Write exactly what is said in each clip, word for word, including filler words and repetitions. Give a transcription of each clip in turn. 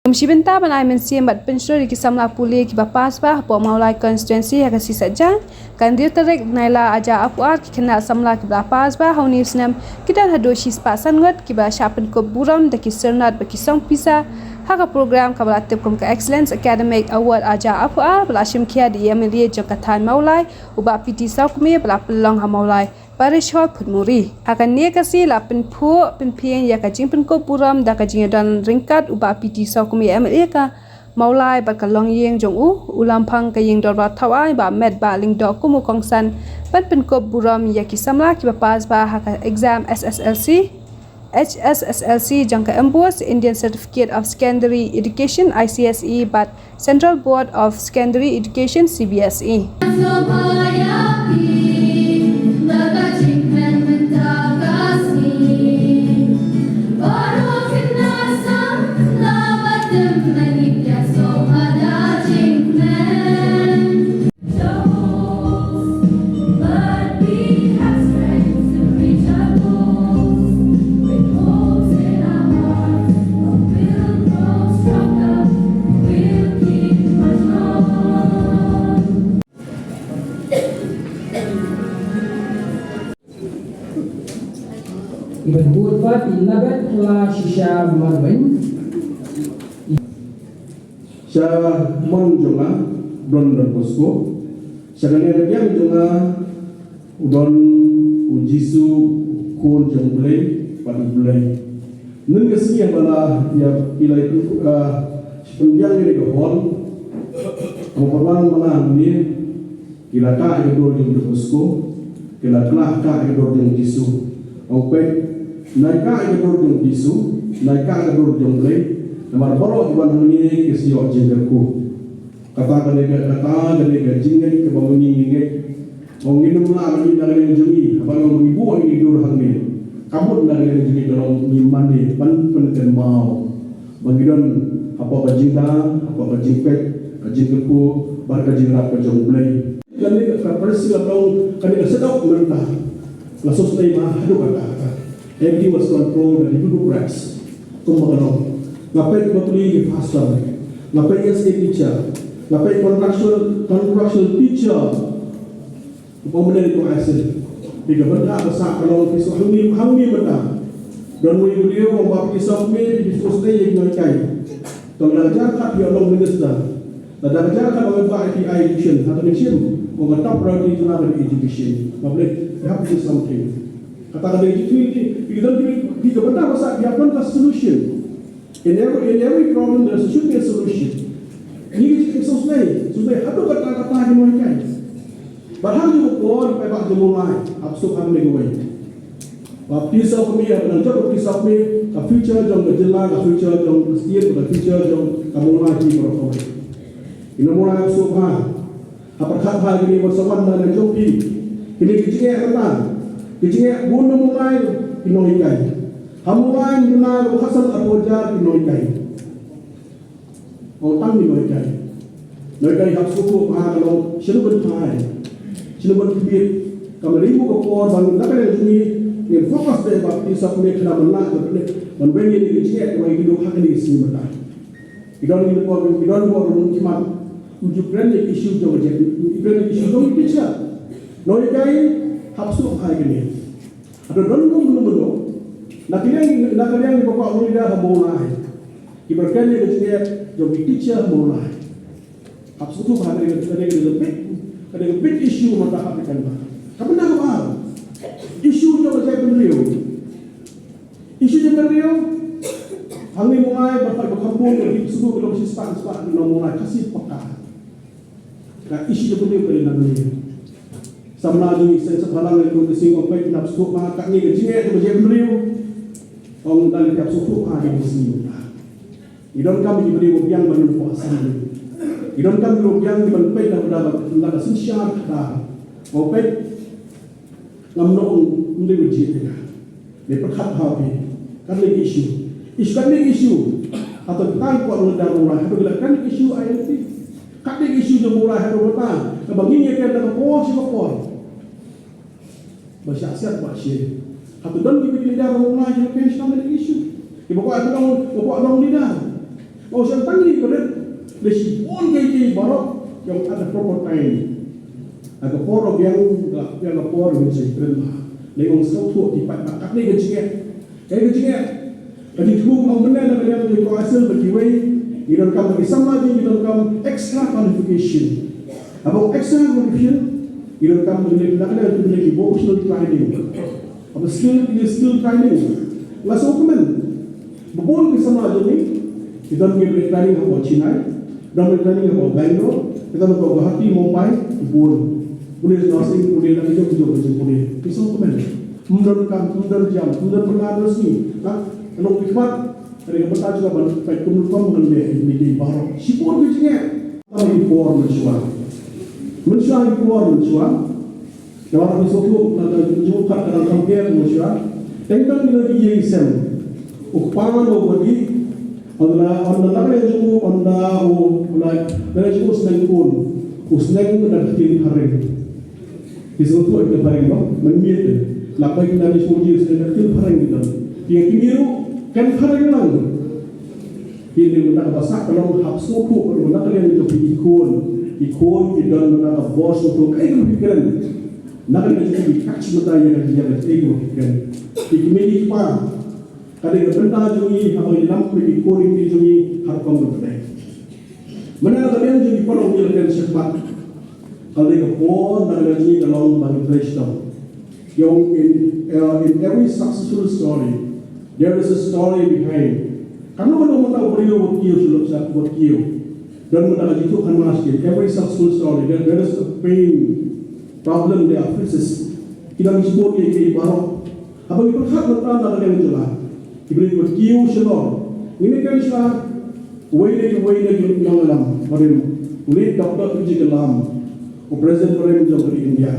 Kum shi bynta ban ai mynsiem bad pynshlur ïa ki samla pule kiba pass ba hapoh Mawlai constituency ha ka sngi Saitjaiñ, ka hynriew tarik Naila ar hajar arphew ar, ki khynnah samla kiba la pass ba ha une u snem ki don haduh shispah san ngut, kiba la shah pynkup burom da ki syrnod bad ki song pisa ha ka program kaba la tip kum ka Excellence Academic Award ar hajar arphew ar, ba la shim khia da i M L A jong ka thaiñ Mawlai, u Bah P T Sawkmie, ba la pynlong ha Mawlai Parish Hall, Phutmuri. Ha kane ka sngi la pynphuh pynphieng ïa ka jingpynkup burom da ka jingïadon ryngkat u Bah P T Sawkmie, M L A ka Mawlai, bad ka longïing jong u, u Lamphang ka ïing dorbar thawaiñ, Bah Metbah Lyngdoh, kum u kongsan ban pynkup burom ïa ki samla kiba pass ba ha ka exam S S L C, H S S L C jong ka MBOSE, Indian Certificate of Secondary Education, I C S E, bad Central Board of Secondary Education, C B S E. Iban bud pat i Nabet Kla Shisha Marwin. Sha mon jong nga, don Don Bosco. Sha kane ka liang jong nga, u don u Jisu, khun jong Blei, bad u Blei. Ngan ka sngi ba la, ïa, ïa la, ah, pynbiang ïa ka hall. Mo paman mana ni, ki la kah ïa ka dur jong Don Bosco, ki la klah kah ïa ka dur jong Jisu. Ong peit, nai kah ïa ka dur jong Jisu, nai kah ïa ka dur jong Blei, namar baroh kiba nang ni ki sa ïoh jingkyrkhu. Kata ka dei ka, kata ka dei ka jingngeit kaba ma ngi ngi ngeit. Ong ngin ym lah ban ïa na ka liang jong ngi, haba long ngi buh ïa ngi dur hangne. Ka mut na ka liang jong ngi ka long ngi mane ban pynkynmaw ba ngi don hapoh ka jingda, hapoh ka jingpeit, ka jingkyrkhu, bad ka jingïarap ka jong U Blei. Kane ka, ka Palestine ka long, kane ka setup mynta. La sosnei ba haduh katta katta. Everything was controlled by the Hebrew Press. Kumba ka long. Nga peit ba pule ki pastor. Nga peit S A teacher. Nga peit contractual, contractual teacher. Kumba mynne ko S A. Ki ka bynta ba sah ka long ki sah hangne, hangne mynta. Don wei u briew u ong ba ki sah me ki sosnei ïa ki nonghikai. Tang da hajar khat ïa long minister. Lada ka jaka kaba mynba ïa ki education, ha ka nation, ong ka top priority jong nga ka dei education. Public, we have to do something. Kata ka dei education, ki, ki don ki, ki ka bynta ba sah, ki don ka solution. In every, in every problem, there should be a solution. Ngi ki solution, solution, haduh katta katta ki nonghikai. Bad ha kane ka por, paidbah jong u Mawlai, ap suk hangne kawei. Ba pisa kmie, ba nang jop pisa kmie, ka future jong ka jylla, ka future jong ka state, ka future jong ka Mawlai hi baroh kawei. Ïa u Mawlai ap suk ha. Ha pyrkhat ha kine ba sa wan na jong phi. Kine ki jingeh mynta. Ki jingeh bun na Mawlai ki nonghikai. Ha Mawlai mynta ka ba khatsan arphew hajar ki nonghikai. Ong tang ki nonghikai. Nonghikai hap sngewthuh ba ka long shano ban phai, shano ban khmied. Ka ma dei mo ka por ban da ka dei jong ngi ngin focus dei ba ki sap ne khnang ban lah ban weng ïa ki jingeh ba ngi duk ha kane ka sngi mynta. Ki don ki por, ki don por ki mat. U ju kren ïa ki issue jong ka jait, u ju kren ïa ki issue jong ki teacher. Nonghikai hap sngewthuh ha kine. Hato don kum mynno mynno na ka liang, na ka liang ki ba kwah long leader ha Mawlai, kiba kren ïa ka jingeh jong ki teacher ha Mawlai. Hap sngewthuh ba ka dei ka, ka dei ka big, ka dei ka big issue mynta ha ka kynta. Ka bynta kaba ar, issue jong ka jaitbynriew. Issue jaitbynriew hangne Mawlai ba, ba kham bun ka dei sngewthuh ka long shispah, shispah ki nong Mawlai Khasi paka. Ka issue jong ka dei ka dei nangne. Samla jong ngi seng sep halang ngi kum ka sing ong peit nap suk ma ka ngi ka jingeh jong ka jaitbynriew. Ong dang ngi ap suk ma ka ngi sing. Ngi donkam ki briew biang ban ym poi asam. Ngi donkam ki briew biang ban peit na ka, na ka synshar ka. Ong peit. Ngam noh ym dei u jied ïa ka. Dei pyrkhat ha phi. Katne issue. Issue, katne issue. Hato kita ki kwah long leader Mawlai, hato ki la katne issue I L P. Katne issue jong Mawlai hato kita. Kaba ngi ïa ka da ka por shi ka por. Ba shah siat ba shi. Hato don ki leader Mawlai ki la ken shi katne issue. Kiba kwah long, ba kwah long leader. Ong shong tang ïa ka rit, lei shibun kiei kiei baroh ki ong at the proper time. Ha ka por ba biang, ka biang ka por, ngin sa ïakren bha. Lei ong sngewthuh ki paidbah katne ka jingeh. Kaei ka jingeh? Ka jingthmu, ong mynne na ka liang jong ka council bad kiwei, ngi donkam, ki samla jong ngi ki donkam extra qualification. Haba ong extra qualification, ngi donkam, ngi leh na ka liang jong ngi leh ki vocational training. Haba skill, ngi skill training. Nga sngewkmen ba bun ki samla jong ngi ki don ki training hapoh Chennai, don ki training hapoh Bangalore, ki don hapoh Guwahati, Mumbai, ki bun. Pule nursing, pule na ki jong ki jong ki pule. Ki sngewkmen. Ym donkam, ym don jam, ym don pynlong nurse ngi. Ha, ka long ki khmat, ka dei ka bynta jong nga ban peit kumno kum ngan leh ïa kine ki baroh. Shibun ki jingeh. Tang ki por mynshuwa. Mynshuwa ki por mynshuwa. Te wat ngi sngewthuh, na ka jingpyrkhat ka dang compare mynshuwa. Teng tang ngi la ïohi ïa ki sem. U kpa u ba dih. Ynda, ynda la ka jong u, ynda u, la ka jong u sneng khun. U sneng da ka ktien phareng. Ki sngewthuh ïa ka phareng ba mynmiet. La pai ki na ki soldier, sneng da ka ktien phareng ki don. Ki, ki miru kan phareng lang. Ki dei mynta kaba sah ka long hap sngewthuh, ka long mynta ka liang jong ki khun. Ki khun ki don mynta ka bor sngewthuh kaei kaba ki kren. Na ka liang jong ki kach mynta ïa ka, ïa kaei kaba ki kren. Ki kmie ki kpa. Ka dei ka bynta jong ngi haba ngi lam ïa ki khun ki jong ngi ha rukom kaba dei. Mynta na ka liang jong ki paralok ngi la kren shakhmat. Ka dei ka por na ka liang jong ngi ka long ba ngin trei shitom. Ki ong in, uh, in every successful story, there is a story behind. Katno katno mynta u briew u kiew sha lok sha u kiew. Don mynta ka jingthoh kynmaw sha ki, every successful story, there, there is a pain, problem, there are faces. Ki don ki sport ki, ki baroh. Haba ngi pyrkhat mynta na ka liang jong nga, ki briew ba kiew shalor. Ngin ïa kren sha uwei na uwei na ki nongïalam barim, u late Doctor A P J Kalam, u President barim jong ka ri India,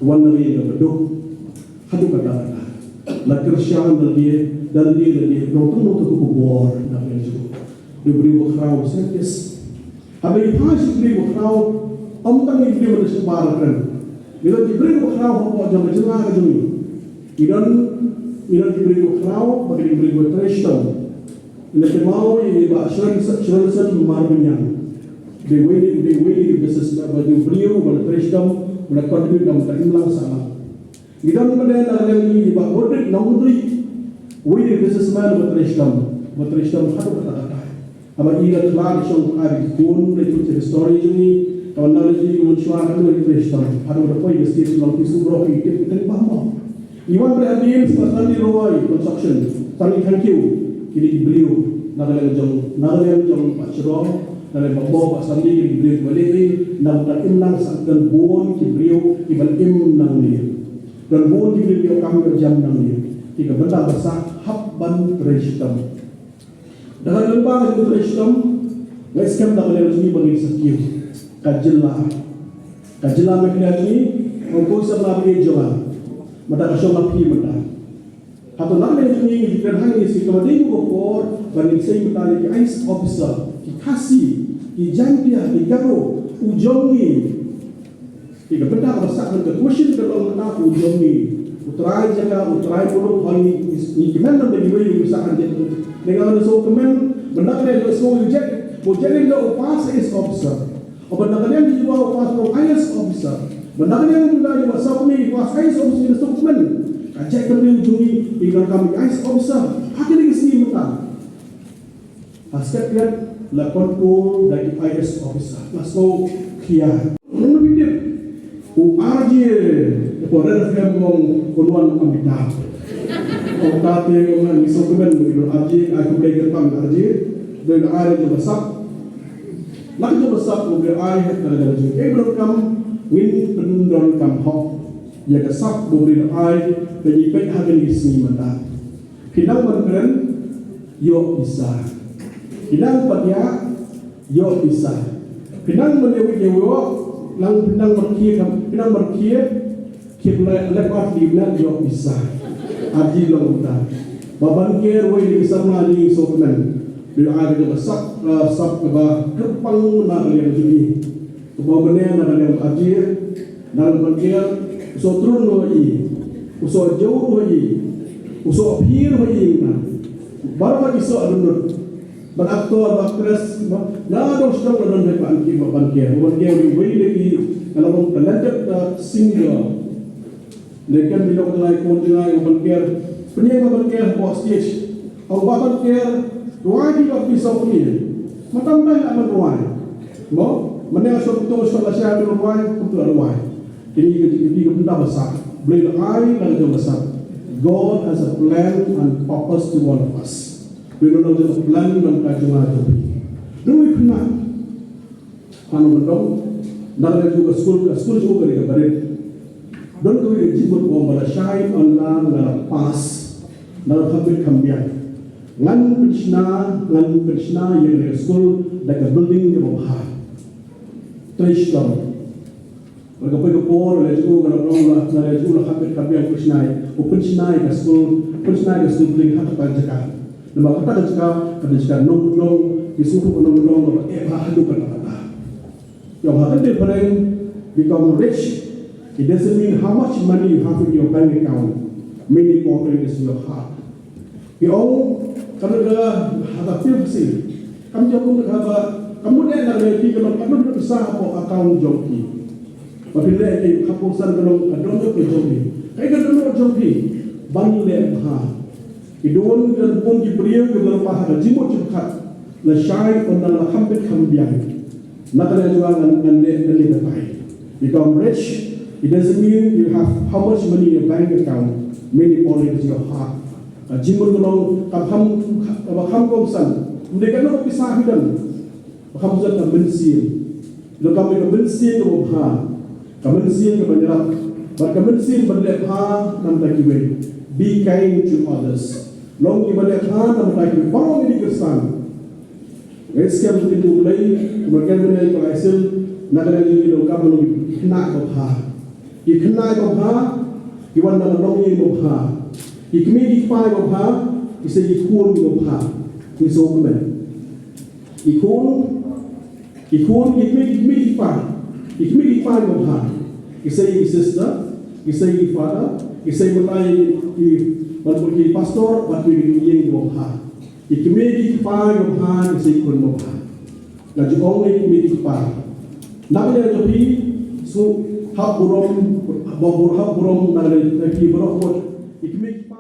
u wan na ri kaba duk haduh katta katta. La kyrshan da lade, da lade, da lade, nongthoh nongthoh ka bor na ka liang jong u. Dei u briew ba khraw, scientist. Haba ngi phai sha ki briew ba khraw, ym tang ki briew ba na sha bar kren. Ngi don ki briew ba khraw hapoh jong ka jylla ka jong ngi. Ngi don, ngi don ki briew ba khraw, bad ki briew ba trei shitom. Ngi la kynmaw ïa i Bah Shren, Shrenson Marbaniang. Dei uwei, dei uwei na ki businessman, ba dei u briew ba la trei shitom, ba la contribute na ka imlang sahlang. Ngi don pat de na ka liang jong ngi i Bah Roderick Nongmyntoi, uwei na ki businessman ba trei shitom, ba trei shitom haduh katta katta. Haba i la khlad i shong ai ki khun, da i put ïa ka story jong i, kaba na ka liang jong ngi mynshuwa katno i trei shitom, haduh ba poi ka stage Long Phi Soo Bro, i tip i tip ba mo. I wan re hadien sha Stanley Roy Construction, Stanley Thangkhiew, kine ki briew na ka liang jong, na ka liang jong Bah Shyrong, na ka liang Bah Mo, Bah Stanley, kine ki briew kiba leh ri, na ka bynta ka imlang sah, don bun ki briew kiba la im nangne. Don bun ki briew kiba ïoh kam ïoh jam nangne. Te ka bynta ba sah hap ban trei shitom. Da ka lyngba ka jingtrei shitom, nga skhem da ka liang jong ngi ba ngin sa kiew. Ka jylla. Ka jylla Meghalaya jong ngi, ong ko i samla ba ïeit jong nga. Mynta ka shong ha phi mynta. Hato na ka liang jong ngi ngi kren hangne shi kaba dei ka por ba ngin sei mynta ïa ki I A S officer, ki Khasi, ki Jaintia, ki Garo, u jong ngi. Te ka bynta kaba sah, ka question ka long mynta u jong ngi. U trai jaka, u trai muluk, hooid ngi, ngi kmen namar ba kiwei ki sah hangne. Te nga la sngewkmen, mynta ka dei la sngewjek, ba u jek ngi da u pass I A S officer. Haba na ka liang jong u pass u long I A S officer. Haba na ka liang jong u pass I A S officer, ngi la sngewkmen. Ka jaka ka dei u jong ngi, ngi donkam I A S officer. Ha kine ki sngi mynta. Ha Secretariat la control da ki I A S officer. La sngewkhia. Ngi tip u R J hapoh Red F M u ong un wan Amitabh. Ong kata te ong ngi sngewkmen u R J, ai khublei kyrpang R J. Dei la ai jong ka sap. La ka jong ka sap u dei ai ha ka jong ka jong. Ei, donkam ngin pyndonkam hok ïa ka sap ba u dei ai, ba ngi peit ha kine ki sngi mynta. Phi nang ban kren, ïoh pisa. Phi nang ban ïa, ïoh pisa. Phi nang ban ïa wit ïa wok, nang phi nang ban khie kam, phi nang ban khie, khie ban leh, leh pat khie ban ïoh pisa. Ar ji long ta. Ba ban ker wei ni samla ni so kmen. Bi ai ka sap, ah, sap kaba kyrpang na ka liang jong ngi. Kaba mynne na ka liang Arjir, na ka liang Arjir, u soh trun ruh i, u soh jew ruh i, u soh phi ruh i na. Baroh ki soh dun dun. Bad actor, bad actress, bad na dong sdang la don ban ki, ban ki, ban ki, uwei na ki, ka la long talented, uh, singer. Lehkai mi long lai kon jngai ban ki, pynïeng ban ki, bad stage. Au ba ban ki, rwai ki bad ki saw ki. Matam dai la ban rwai. Mo, mane sdang tu sdang la sha rwai, tu rwai. Kini ka, kini ka bynta ba sah. Blei la ai la ka jong ba sah. God has a plan and purpose to all of us. Pynlong jong ka plan nangta jong nga jong phi. Dei khynnah. Hano ban long. Nang la ju ka skul, ka skul ju ka dei ka barit. Don kawei ka jingmut ba la shai ynda nga la pass. Nga la kham bit kham biang. Ngan pynshna, ngan pynshna ïa ka skul da ka building kaba bha. Trei shitom. Bad ka poi ka por, la ju ka la long la, la ju la kham bit kham biang pynshna ïa, u pynshna ïa ka skul, pynshna ïa ka skul building ha kata ka jaka. Namar kata ka jaka, kata ka jaka nongkyndong, ki sngewthuh nongkyndong, kaba eh bha haduh katta katta. Ïa, ha ka dei phareng, become rich, it doesn't mean how much money you have in your bank account. Main important is your heart. Ki ong, ka lut ka ha ka pil ka sil. Kam jong ka ba, kam mut eh na ka pil ka long, ka lut ka sa hapoh account jong phi. Ba phi leh ki ka pyrsan ka long, ka dohnud ka jong phi. Kaei ka dohnud jong phi? Ban leh bha. Ki don, ki don bun ki briew, ki don bha ha ka jingmut jingpyrkhat. La shai, ynda la kham bit kham biang. Na ka liang jong nga ngan, ngan leh, ngan leh batai. Become rich, it doesn't mean you have how much money in your bank account. Main important is your heart. Ka jingmut ka long, ka kham, ka kham kongsan. Ym dei kano ka pisa phi don. Ba kham kongsan ka mynsiem. Ïa ka mynsiem kaba bha. Ka mynsiem kaba ïarap. Bad ka mynsiem ban leh bha na ka bynta kiwei. Be kind to others. Long kiba leh bha na ka bynta kiwei. Baroh ngi dei Khristan. Ngi skhem ïa U Blei, kumba ka mynsiem ka la ïasyllok, na ka liang jong ngi donkam ban long ki khynnah babha. Ki khynnah babha, ki wan da ka longïing babha. Ki kmie ki kpa babha, ki sei ki khun babha. Ngi sngewkmen. Ki khun, ki khun, ki kmie, ki kmie ki kpa. Ki kmie ki kpa babha. Ki sei ki sister, ki sei ki father, ki sei mynta ki, ki, ban put ki pastor, ban put ki ïing babha. Ki kmie ki kpa babha, ki sei khun babha. Nga ju ong ïa ki kmie ki kpa. Na ka liang jong phi, shu hap burom, hap burom, hap burom, na ka liang jong phi baroh mut. Ki kmie ki kpa